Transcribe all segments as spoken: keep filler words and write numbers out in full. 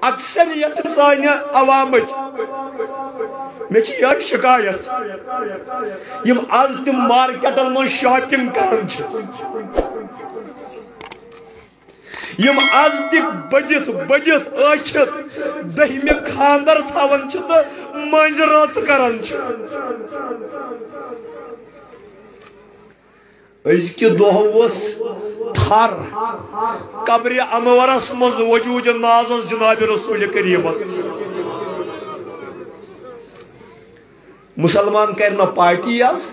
اکثریت سانہِ عوامٕچ، مےٚ چھِ یِہوٚے شکایت، یِم از تہِ مارکیٹن منٛز شاپنگ کران چھِ، یِم از تہِ بٔڑِتھ بٔڑِتھ ٲکھِتھ دٔہمہِ خانٛدر تھاوان چھِ تہٕ مٲنٛزِ رٲژ کران چھِ۔ أزکہِ دۄہ اوس تھر قبرِ انورس منٛز وجود نازس جناب رسول کریمس۔ مسلمان کرِ نہ پارٹی از،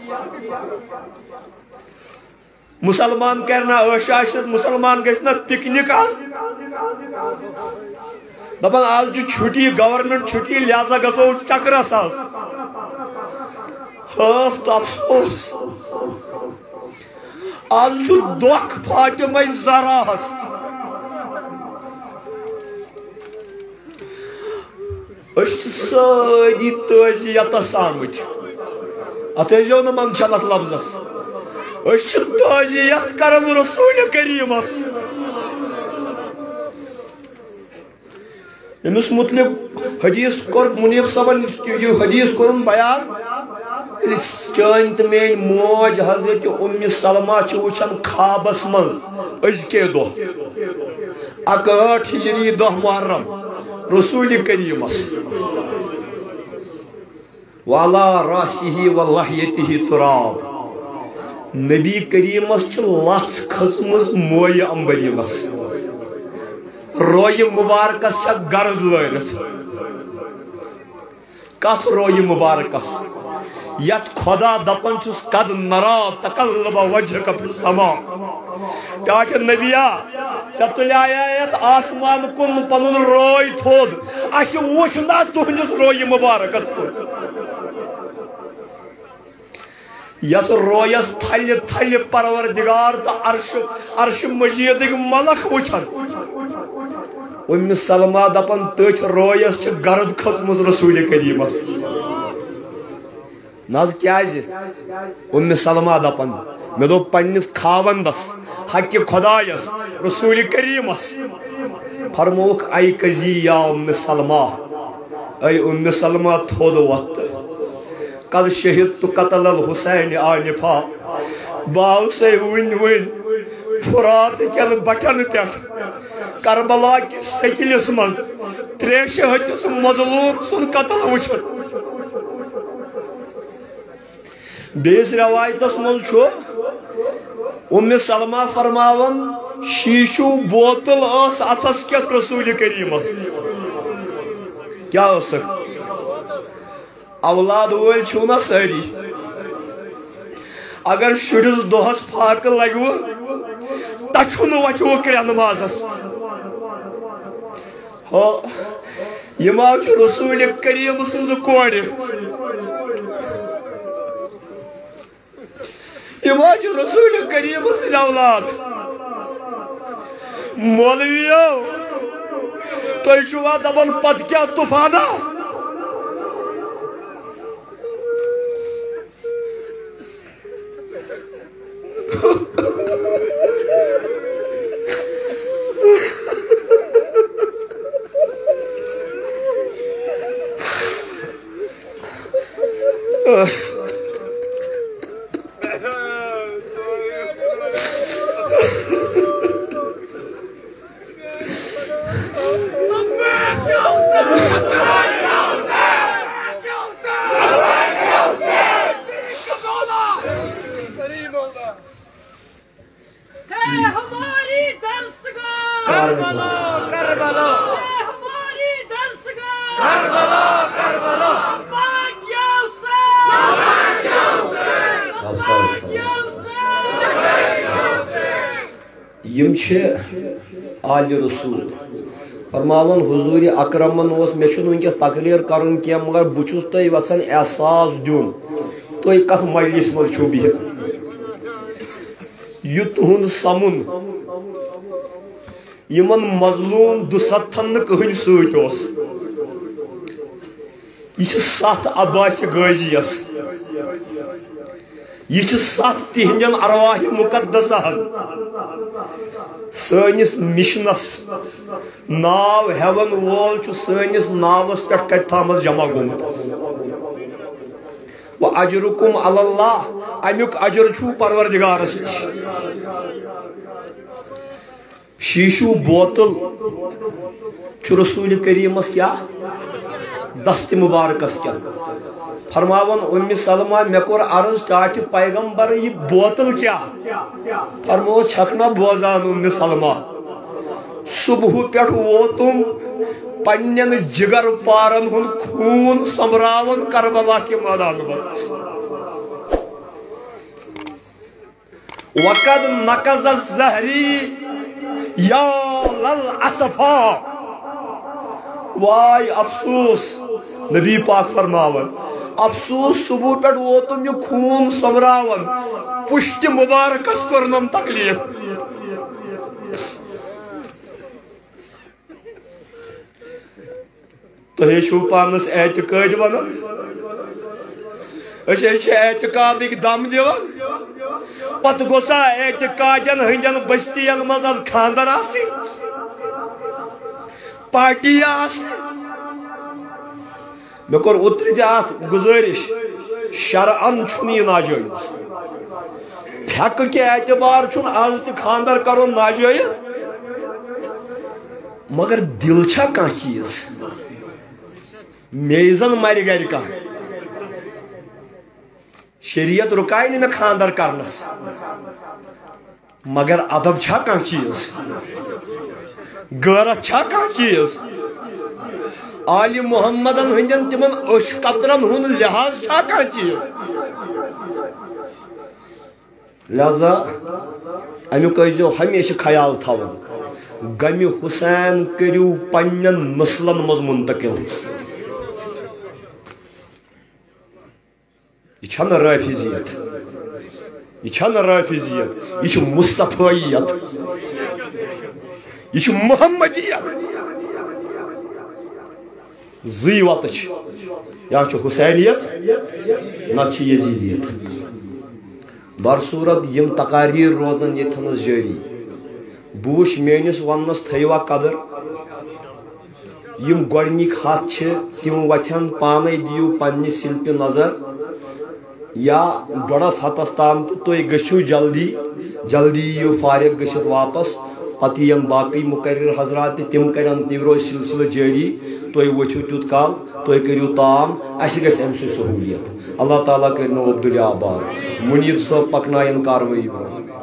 مسلمان کرِ نہ عٲش عشرت، مسلمان گژھِ نہ پکنک از۔ دپان از چھُ چھُٹی، گورنمنٹ چھُٹی، لہذا گژھو چکرس از۔ ہاف تہٕ افسوس، از چھُ دۄکھ فاطمہ زہراہس۔ أسۍ چھِ سٲری تعزیتس آمٕتۍ۔ اتھ ٲسۍزیو نہٕ منٛدچھان اتھ لفظس۔ أسۍ چھِ تعزیت کران رسول کریمس۔ أمِس متعلق حدیث کوٚر منیب صٲبن، یہِ حدیث کوٚرُن بیان۔ ییٚلہِ چٲنۍ تہٕ میٲنۍ موج حضرت ام سلمہ چھِ وٕچھان خوابس منٛز أزکے دۄہ، اکہٲٹھ ہجری، دہ محرم، رسول کریمس وعلی راسہ و لحیتہ تراب۔ نبی کریمس چھِ لژھ کھٔژمٕژ مویہِ عنبریمس۔ رویہِ مبارکس چھےٚ گرد لٲرِتھ۔ کتھ رویہِ مبارکس، یتھ خدا دپان چھُس، "قد نرا تقلب وجهك في السماء"۔ ٹاٹھۍ نبیا، ژےٚ تُلیایا یتھ آسمان کُن پنُن روے تھوٚد، اسہِ وُچھ نہ تُہنٛدِس رویہِ مبارکس کُن۔ یتھ رویس تھلہِ تھلہِ پروردگار تہٕ عرش، عرش مجیدٕکۍ ملک وٕچھن۔ ام سلمہ دپان، تٔتھۍ رویس چھِ گرد کھٔژمٕژ رسول کریمس۔ نہ حظ، کیازِ؟ ام سلمہ دپان، مےٚ دوٚپ پننِس خاوندس، حقِ خدایس، رسول کریمس، فرمووُکھ، "ایقظی یا ام سلمہ، اے ام سلمہ، تھوٚد وۄتھ۔ قد شہدت قتل الحسین آنفا، بہٕ آوسے وٕنۍ وٕنۍ فرات کٮ۪ن بٹن پٮ۪ٹھ کربلا کِس سکیلس منٛز تریشہِ ہتِس مظلوم سُنٛد قتل وٕچھِتھ۔" بیٚیِس رٮ۪وایتَس منٛز چھُ اُمہِ سلمہ فرماوان، شیٖشوٗ بوتل ٲس اَتھَس کٮ۪تھ رسول کریٖمَس۔ کیٛاہ ٲسٕکھ؟ اولاد وٲلۍ چھِو نہ سٲری؟ اگر شُرِس دۄہَس فاقہٕ لَگوٕ، تَچھُن وَتھِوٕ کرٛٮ۪ن مازَس۔ ہو، یہِ ما چھُ رسول کریم سٕنٛز کورِ؟ یہِ ما چھُ رسول کریم سٕنٛدۍ اولاد؟ مولویو، تُہۍ چھِوا دپان پتہٕ کیٛاہ طوفانہ؟ ہے ہماری درسگاہ کربلا، کربلا۔ ہے ہماری درسگاہ کربلا، کربلا۔ عباس یوسف، عباس یوسف۔ یِم چھِ آلِ رسول۔ فرماوان حضور اکرمن اوس، مےٚ چھُنہٕ وٕنکیٚس تقریر کرُن کینٛہہ، مگر بہٕ چھُس تۄہہِ یژھان احساس دیُن، تُہۍ کتھ مجلس منٛز چھِو بِہِتھ۔ یہِ تُہُنٛد سمُن یِمن مظلوم دُستن نہٕ کٕہٕنۍ سۭتۍ اوس۔ یہِ چھِ ستھ عباسِ غازیَس۔ یہِ چھِ ستھ تِہنٛدٮ۪ن ارواحِ مقدسہن۔ سٲنِس مِشنس ناو ہٮ۪وَن وول چھُ سٲنِس ناوس پٮ۪ٹھ کتہِ تھامس جمع گوٚمُت۔ وَأَجْرُكُمْ عَلَى اللَّهِ، امیُک اجر چھُ پروردگارس نِش۔ شیشو بوتل چھُ رسول کریمس کیا؟ دست مبارکس کیا؟ فرماوان ام سلمہ، مےٚ کوٚر عرض، ٹاٹھہِ پیغمبر، یہِ بوتل کیا؟ فرموس، چھکھ نہ بوزان ام سلمہ؟ صبح پٮ۪ٹھ ووتُم پننٮ۪ن جگر پارن ہُنٛد خوٗن سۄمبراوان کربلا کہِ مٲدانہٕ منٛز۔ وقد نقض ظهري يا للأسفا۔ واے افسوس، نبی پاک فرماوان، افسوس، صبح پٮ۪ٹھ ووتُم یہِ خوٗن سۄمبراوان، پُشتِ مبارکس کوٚرنم تکلیف۔ تُہۍ چھِو پانس اعتقاد ونان، أسۍ حظ چھِ اعتقادٕکۍ دم دِوان، پتہٕ گوٚژھا اعتقادن ہٕنٛدٮ۪ن بستین منٛز از خانٛدر آسٕنۍ، پارٹی آسٕنۍ؟ مےٚ کوٚر اوترٕ تہِ اتھ گُزٲرِش، شرعن چھُنہٕ یہِ ناجٲیز۔ فقہ کہِ اعتبار چھُنہٕ از تہِ خانٛدر کرُن ناجٲیز، مگر دِل چھا کانٛہہ چیٖز؟ مے زن مرِ گرِ کانٛہہ، شریعت رُکایہِ نہٕ مےٚ خانٛدر کرنس، مگر ادب چھا کانٛہہ چیٖز؟ غٲرت چھا کانٛہہ چیٖز؟ آلِ محمدن ہٕنٛدٮ۪ن تِمن أچھ قطرن ہُنٛد لحاظ چھا کانٛہہ چیٖز؟ لہذا امیُک ٲسۍزیو ہمیشہِ خیال تھاوان، غمِ حسین کٔرِو پننٮ۪ن نسلن منٛز منتقل۔ یہِ چھَنہٕ رٲفضیت، یہِ چھَنہٕ رٲفضیت، یہِ چھِ مصطفیت، یہِ چھِ محمدیت۔ زٕے وتہٕ چھِ، یا چھِ حسینیت، نتہٕ چھِ یزیدیت۔ برصورت یِم تقاریر روزن ییٚتھنس جٲری۔ بہٕ وٕچھ میٲنِس وننس تھٲیوا قدر۔ یِم گۄڈنِکۍ ہتھ چھِ، تِم وۄتھن پانے، دِیِو پننہِ سِلپہِ نظر۔ یا ڈۄڈس ہتس تام تہٕ تُہۍ گٔژھِو جلدی، جلدی یِیِو فارغ گٔژھِتھ واپس۔ پتہٕ یِن باقٕے مقرر حضرات تہِ، تِم کرن، تِم روزِ سلسلہٕ جٲری۔ تُہۍ ؤتھِو تیُتھ کال، تُہۍ کٔرِو تام، اسہِ گژھِ امہِ سۭتۍ سہوٗلیت۔ اللہ تعالیٰ کٔرِنو عبداللہ آباد۔ منیٖب صٲب پکناین کاروٲیی برونٛہہ۔